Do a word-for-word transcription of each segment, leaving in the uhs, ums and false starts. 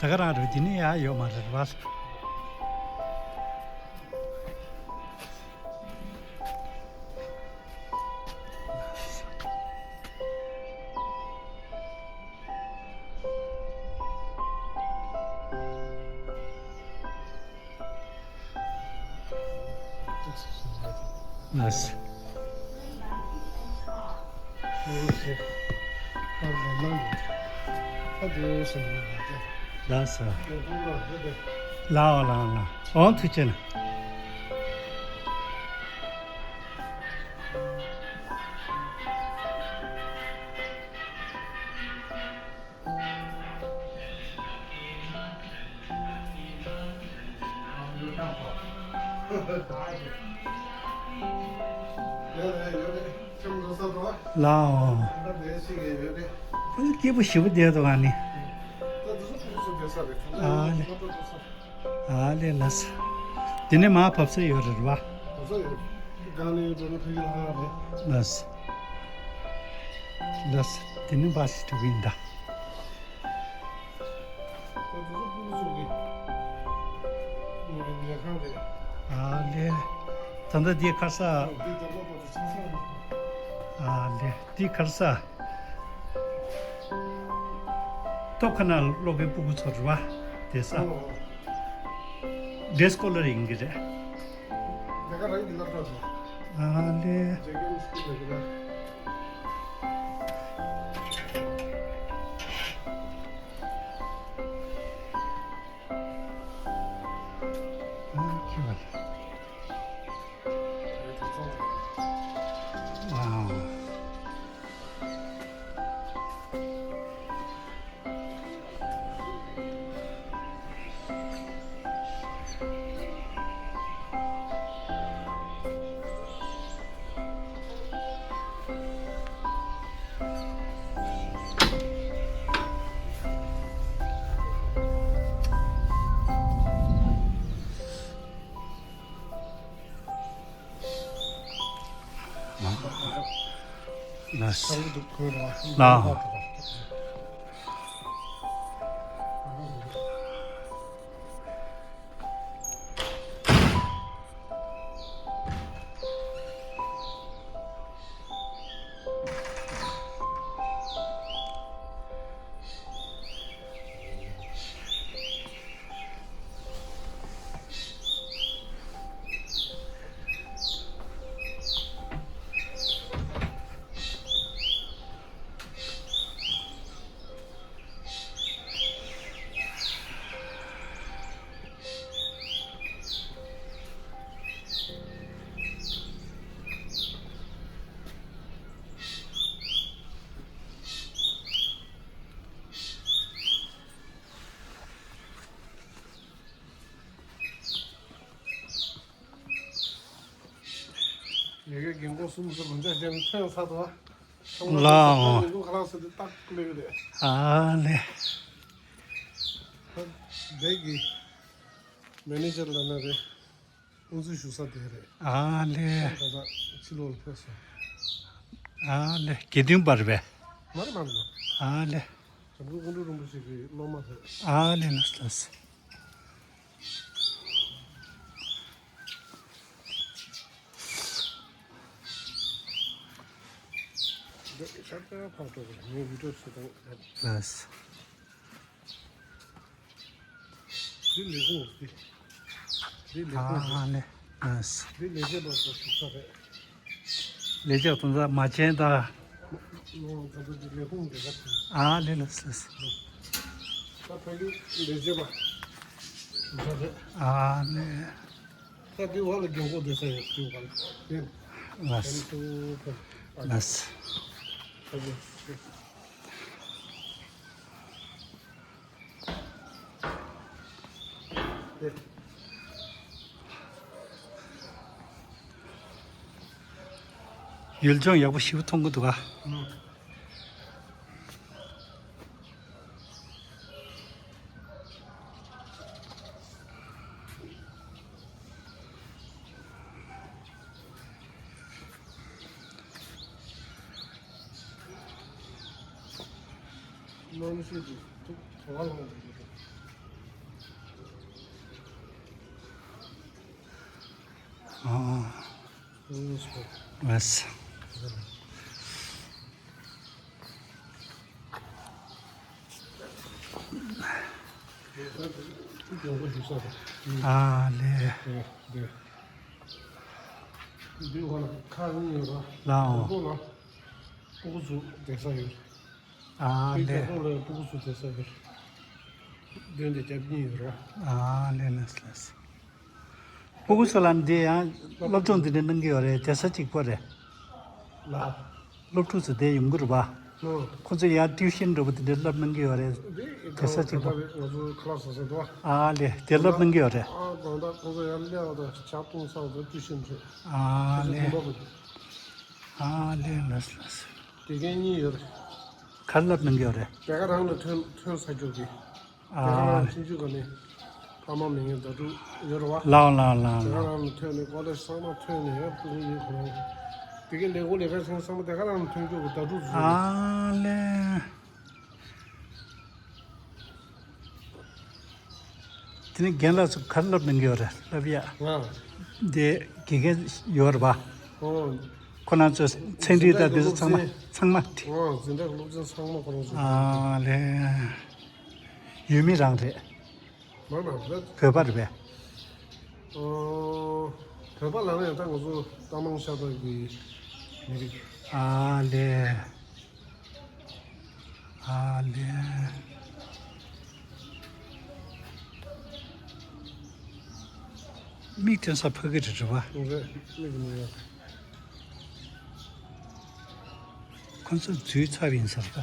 ད་ག་རང་རེད། འདི་ནས་ཡར་ཡོད་མ་རེད་པ། ལགས་སོ། ལགས་སོ། ལགས་འོ་ལགས་འོ་ལགས་འོ་ཐུགས་རྗེ་གནང་། ལའོ། སྐྱིད་པོ་ཞེ་པོ་བསྡད་འདུག་ཨ་ནི། ཨ་ལེ། ཨ་ལེ་ལགས་སོ། དེ་ནས་མར་བབས་ས་ཡོད་རེད་བ། ལགས་སོ། ལགས་སོ། དེ་ནས་འབའ་ཞིག་འགྲོ་གི་ཡིན་ད། ཨ་ལེ། ད་ལྟ་འདི་ག་རེ་ཟེར། ཨ་ལེ། འདི་ག་རེ་ཟེར། སྟོད་ཁ་ནང་སློབ་དགེ་སྤུ་གུ་ཚོ་རེད་བ། དེ་ས། ཌེ་སི་ཀོ་ལར་ཡིན་གྱི་རེད། ཨ་ལེ། ལགས། ལགས། ལས་ཀའི་རྒན་གོག་གསུམ་ཚོ་ལོ་འཇའ་ཅན་ཐོན་ཚར་དོ། ལའོ། ཉིན་གུང་ཁ་ལག་ཟ་དུས་ཏག་སླེབས་ཡོད་རེད། ཨ་ལེ། ད་ལས་ཀྱི་མེ་ནེ་ཇར་ལབ་ན་རེད། དབུ་འཛུགས་ཞུ་ས་དེ་རེད། ཨ་ལེ། ད་ལྟ་ཕྱི་ལོགས་ལ་ཕེབས་སོང་། ཨ་ལེ། དགེ་འདུན་པ་རེད་པས། མ་རེད་མ་རེད། ཨ་ལེ། འཇམ་མགོན་ཀོང་སྤྲུལ་རིན་པོ་ཆེ་གི་སློབ་མ་རེད། ཨ་ལེ་ལགས་ལགས། འདི་ཤར་པའི་ཕར་འགྲོ་དགོས། ངས་བི་ཌིའོ་བྱེད་སྟངས་ལགས། འདི་ལས་ཁུངས་འདི། འདི་ལས་ཁུངས་འདི། ཨ་ནི། ཨ་ས། འདི་ལས་བྱེད་པ་ཚོ་བཞུགས་ས་རེད། ལས་བྱེད་པ་ཚོ་མ་བྱན་ད། ད་ལྟ་འདི་ལས་ཁུངས་འདི་ག་ཚོད། ཨ་ལེ་ལགས་ལགས། ད་ཕ་གི་ལས་བྱེད་པ་བཞུགས་ས་རེད། ཨ་ནི། ད་འདི་འོག་ལ་རྒན་གོག་བསྡད་ས་ཡོད། འདི་འོག་ལ་རྒན། ལགས། ཕ་གི། ལགས། ཕ་གི། ཡུལ་ལྗོངས་ཡག་པོ་ཞེ་པོ་མཐོང་གི་འདུག་ག། ཨང་། གནམ་གཤིས་དེ་ཐུག་གྲང་བ་ལངས་འདུག་གི་འདུག་ཨ། ལགས། ཨ་ལས། ལའོ། ཨ་ལས། ཨ་ལས་ལགས་ལགས། སྤུ་གུ་ཚོ་ལ་འདི་ཡང་སློབ་སྦྱོང་འདི་འདྲ་གནང་གི་ཡོད་རེད། དེ་ས་གཅིག་པོ་རེད། ལགས། སློབ་ཕྲུག་ཚོ་དེ་ཡོང་གི་རེད་པ། ཁོ་ཚོ་ཡང་ཏིའུ་ཤན་འདྲ་པོ་དེ་འདྲ་བསླབ་གནང་གི་ཡོད་རེད། དེ་ས་གཅིག་པོ། ཨ་ལས། དེ་བསླབ་གནང་གི་ཡོད་རེད། ཨ་ལས། ཨ་ལས་ལགས་ལགས། དགེ་རྒན་གཉིས་ཡོད་རེད། ག་རེ་བསླབ་གནང་གི་ཡོད་རེད། དེ་ག་རང་ལ་ཐོན་ཐོན་ས་ཆོག་གི། དེ་ག་རང་ཨ་ལ་ཆུང་ཆུང་ག་ནས་ཕ་མ་མི་ངན་ཟླ་དྲུག་ཡོད་རེད་བ། ལའོ་ལའོ་ལའོ་དེ་ག་ལའོ། རང་ལ་ཐོན་ནས་ཀོ་ལེ་ཇི་ཚང་མ་ཐོན་ནས་ཡང་སྤུ་གུ་གཉིས་ཁོ་རང་། དེ་གའི་ལས་འགོ་ལས་ཀ་ཚང་ཚང་མ་དེ་ག་རང་ལ་ཐོན་ཆོག་གི། ཟླ་དྲུག་ཚོ་ཨ་ལས། དེ་ནས་རྒན་ལགས་ཚོ་ག་རེ་བསླབ་གནང་གི་ཡོད་རེད། བསླབ་ཡ། ང་། དེ་དགེ་རྒན་ཡོད་རེད་པ། ཨོ། ཁོ་རང་ཚོ་ཚན་རིག་དང་དེ་ཚོ་ཚང་མ་ཚང་མ་དེ། ཨོ། འཛིན་གྲྭ་གི་སློབ་ཚན་ཚང་མ་ཁོ་རང་ཚོ། ཨ་ལས། ཡུལ་མི་རང་རེད། མ་ན་རེད། བོད་པ་རེད་པས། ཨོ། བོད་པ་ལབ་ན་ཡང་ད་ང་ཚོ་རྟ་མང་ཤ་སྟག་གི་མི་རིགས། ཨ་ལས། ཨ་ལས། མིག་ཐོན་ས་ཕ་གི་རེད་རེད་པ། རེད། མིག་གི་མི་ཡོད། ཁོ་ཚོ་འཛུལ་ཚར་ཡིན་ས་རེད་པ།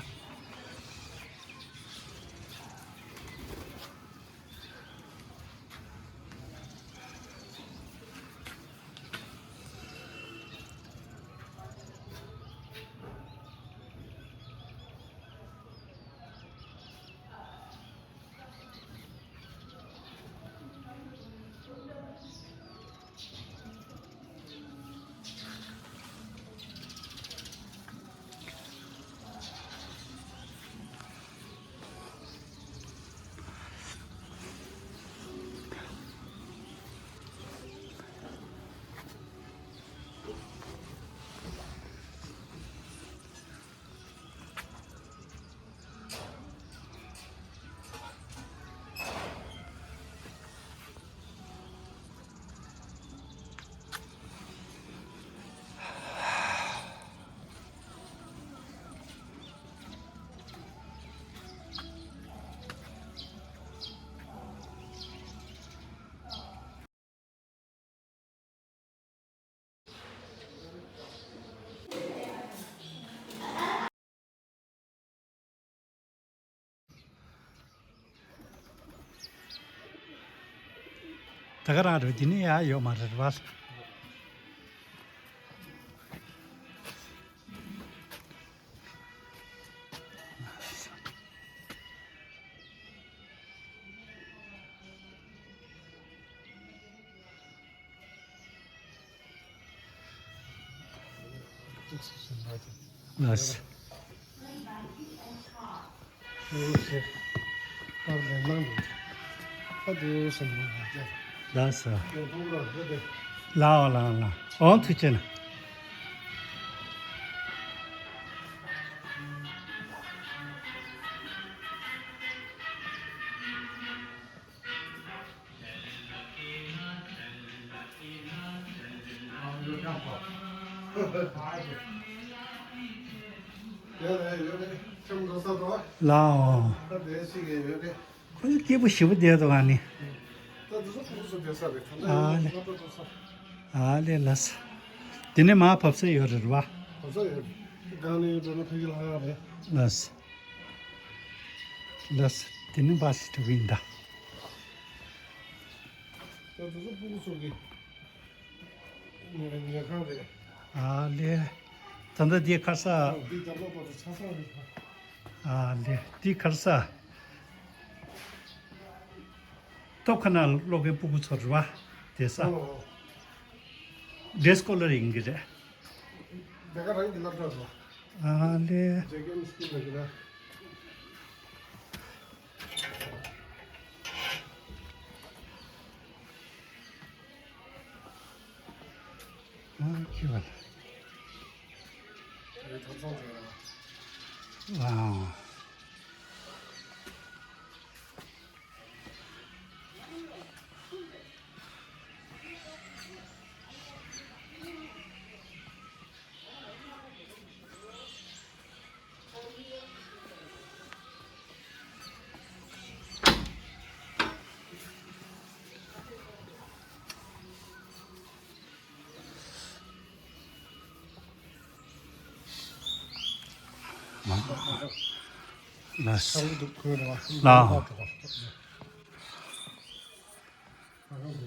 ད་ག་རང་རེད། འདི་ནས་ཡར་ཡོད་མ་རེད་པ། ལགས། ལགས་སོ། ལའོ་ལའོ་ལའོ། འོང་། ཐུགས་རྗེ་གནང་། ལའོ། ཁོ་ཚོ་སྐྱིད་པོ་ཞེ་པོ་བསྡད་འདུག་ཨ་ནི། ཨ་ལེ། ཨ་ལེ་ལགས། དེ་ནས་མར་བབས་ས་ཡོད་རེད་པ། ལགས། ལགས། དེ་ནི་བ་སི་ཊི་ཝིན་ད། ད་དེ་ཚོ་སྤུ་གུ་ཚོ་གི་ཉལ་ཉལ་ཁང་རེད། ཨ་ལེ། ད་ལྟ་འདི་ཁ་ས། ཨ། འདི་རྒྱབ་ལོགས་པ་དེ་ཆ་ཚང་རེད། ཨ་ལེ། འདི་ཁ་ས། སྟོད་ཁ་ན་སློབ་མཁན་སྤུ་གུ་ཚོ་རེད་པ། དེ་ས། ཨོ། ཌེ་སི་ཀོ་ལར་ཡིན་གྱི་རེད། དེ་ག་རང་གི་སློབ་གྲྭ་རེད། ཨ་ལེ། ཇེ་ཀེ་ཨེམ་སི་ཀུལ་ལ་གི་རེད། ཨ་ཁྱོད་ལ། ཨ། ལགས།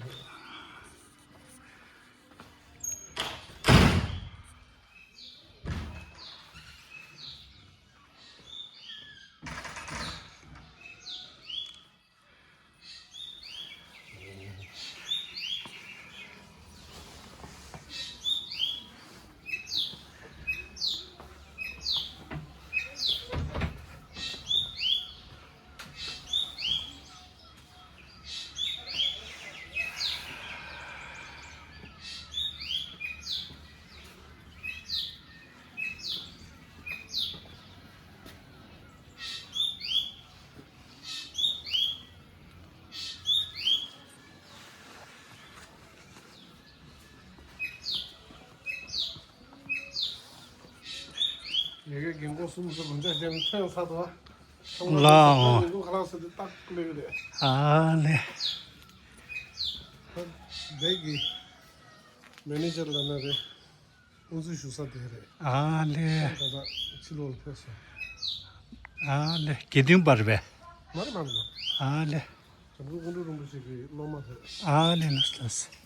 ལགས། ཡ་གི་རྒན་གོག་གསུམ་ཚོ་ལོ་འཇའ་ཅན་ཐོན་ཚར་འདུག་ཨ། ལའོ། རྒན་གོག་ཁ་ལག་ཟ་དུས་ཏག་ཏག་སླེབས་ཀྱི་རེད། ཨ་ལེ། ད་བདག་གི་མེ་ནེ་ཇར་ལབ་ན་རེད། དབུ་འཛུལ་ཞུ་ས་དེ་རེད། ཨ་ལེ། ད་ལྟ་ཕྱི་ལོགས་ལ་ཕེབས་སོང་། ཨ་ལེ། དགེ་འདུན་པ་རེད་པས། མ་རེད་མ་རེད། ཨ་ལེ། འཇམ་མགོན་ཀོང་སྤྲུལ་རིན་པོ་ཆེ་གི་སློབ་མ་རེད། ཨ་ལེ་ལགས་ལགས།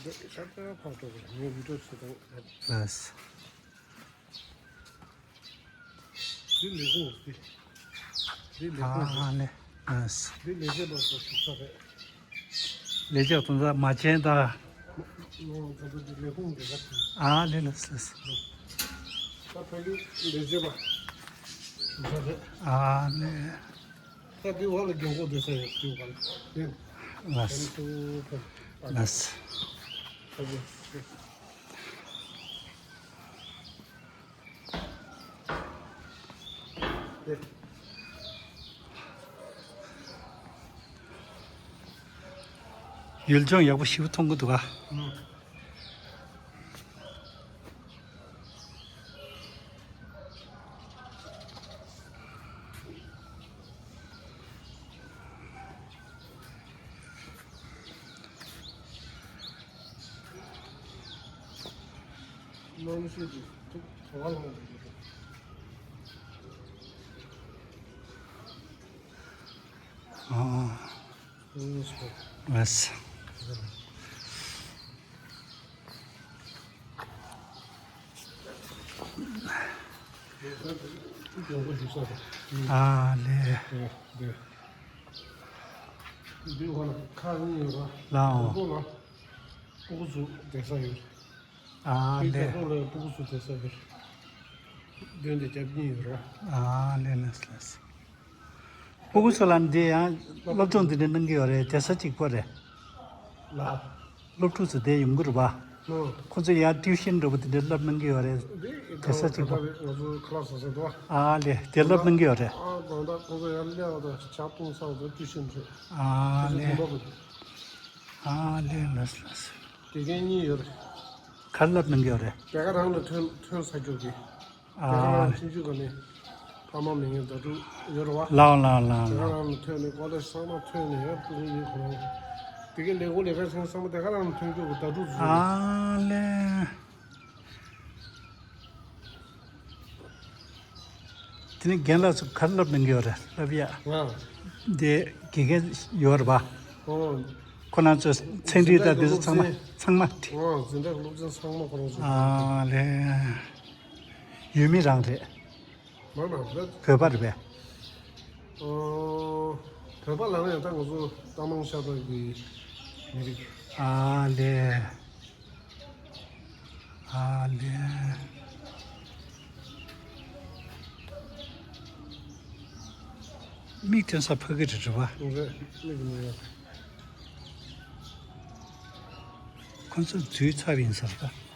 འདི་ཤར་རྒྱག་ཕར་འགྲོ་དགོས། ངས་བི་ཌིའོ་བྱེད་སྟངས་རེད། ལགས། འདི་ལས་ཁུངས་འདི། འདི་ལས་ཁུངས་འདི། ཨ་ལེ། ལགས། འདི་ལས་བྱེད་པ་ཚོ་བཞུགས་ས་རེད། ལས་བྱེད་པ་ཚོ་མ་བྱན་ད། ཨ་ལེ་ལགས་ལགས། ད་ཕ་གི་ལས་བྱེད་པ་བཞུགས་ས་རེད། ཨ་ལེ། ད་འདི་འོག་ལ་རྒན་གོག་བསྡད་ས་ཡོད། འདི་འོག་ལ་འདི། ལགས། ལགས། ཕ་གི། ཡུལ་ལྗོངས་ཡག་པོ་ཞེ་པོ་མཐོང་གི་འདུག་ག། གནམ་གཤིས་དེ་ཐུག་གྲང་བ་ལངས་འདུག་ཨ། ལགས། ཨ་ལེ། འདི་འོག་ལ་ཁང་གཉིས་ཡོད་ར། ལའོ། འོག་ལ་སྤུ་གུ་ཚོ་བསྡད་ས་ཡོད། ཨ་ལེ། འདི་འོག་ལ་སྤུ་གུ་ཚོ་བསྡད་ས་ཡོད། མདུན་དེ་རྒྱབ་གཉིས་ཡོད་ར། ཨ་ལེ་ལགས་ལགས། སྤུ་གུ་ཚོ་ལ་འདི་ཡང་སློབ་སྦྱོང་འདི་འདྲ་གནང་གི་ཡོད་རེད། བསྡད་ས་གཅིག་པོ་རེད། ལ། སློབ་ཕྲུག་ཚོ་དེ་ཡོང་གི་རེད་པ། ཨོ། ཁོ་ཚོ་ཡང་ཊིའུ་ཤན་འདྲ་པོ་དེ་འདྲ་བསླབ་གནང་གི་ཡོད་རེད། འདི་བསྡད་ས་གཅིག་པོ། ང་ཚོ་ཁ་ལག་ཟ་ས་འདུག་ཨ་ལེ། དེ་བསླབ་གནང་གི་ཡོད་རེད། ཨ་གང་ལྟར་ཁོ་ཚོ་ཡང་སླེབས་པ་དང་ཇ་འཐུང་ས་དང་ཊིའུ་ཤན་རེད། ཨ་ལེ། ཁོ་ཚོ་དགོན་པ་རེད། ཨ་ལེ་ལགས་ལགས། དགེ་རྒན་གཉིས་ཡོད་རེད། ག་རེ་བསླབ་གནང་གི་ཡོད་རེད། དེ་ག་རང་ལ་ཐོན་ཐོན་ས་རྒྱུ་གི། དེ་ག་རང་ཨ་ཆུང་ཆུང་ག་ནས་ཕ་མ་མི་ངན་ཟླ་དྲུག་ཡོད་རེད་བ། ལའོ་ལའོ་ལའོ་དེ་ག་ལའོ། རང་ནས་ཐོན་ནས་ཀོ་ལེ་ཇི་ཚང་མ་ཐོན་ནས་ཡང་སྤུ་གུ་ཡིན་ཁོ་རང་། དེ་གའི་ལས་ཁུངས་ལས་ཀ་ཚང་ཚང་མ་དེ་ག་རང་ནས་ཐོན་རྒྱུ་གི་ཟླ་དྲུག་ཚོ་ཡོད་རེད། ཨ་ལེ། དེ་ནས་རྒན་ལགས་ཚོ་ག་རེ་བསླབ་གནང་གི་ཡོད་རེད་བསླབ་ཡ། ང་། དེ་དགེ་རྒན་ཡོད་རེད་པ། ཨོ། ཁོ་རང་ཚོ་ཚན་རིག་དང་དེ་ཚོ་ཚང་མ་ཚང་མ་དེ། ཨོ་འཛིན་གྲྭ་གི་སློབ་ཚན་ཚང་མ་ཁོ་རང་ཚོ། ཨ་ལེ། ཡུལ་མི་རང་རེད། མ་མ་རེད། བོད་པ་རེད་པས། ཨོ། བོད་པ་ལབ་ན་ཡང་ད་ང་ཚོ་རྟ་མང་ཤ་སྟག་གི་མི་རིགས། ཨ་ལེ། ཨ་ལེ། མིག་ཐོན་ས་ཕ་གི་རེད་རེད་བ། ཁོང་ཚོ་འཛུལ་ཚར་ཡིན་ས་རེད་ད།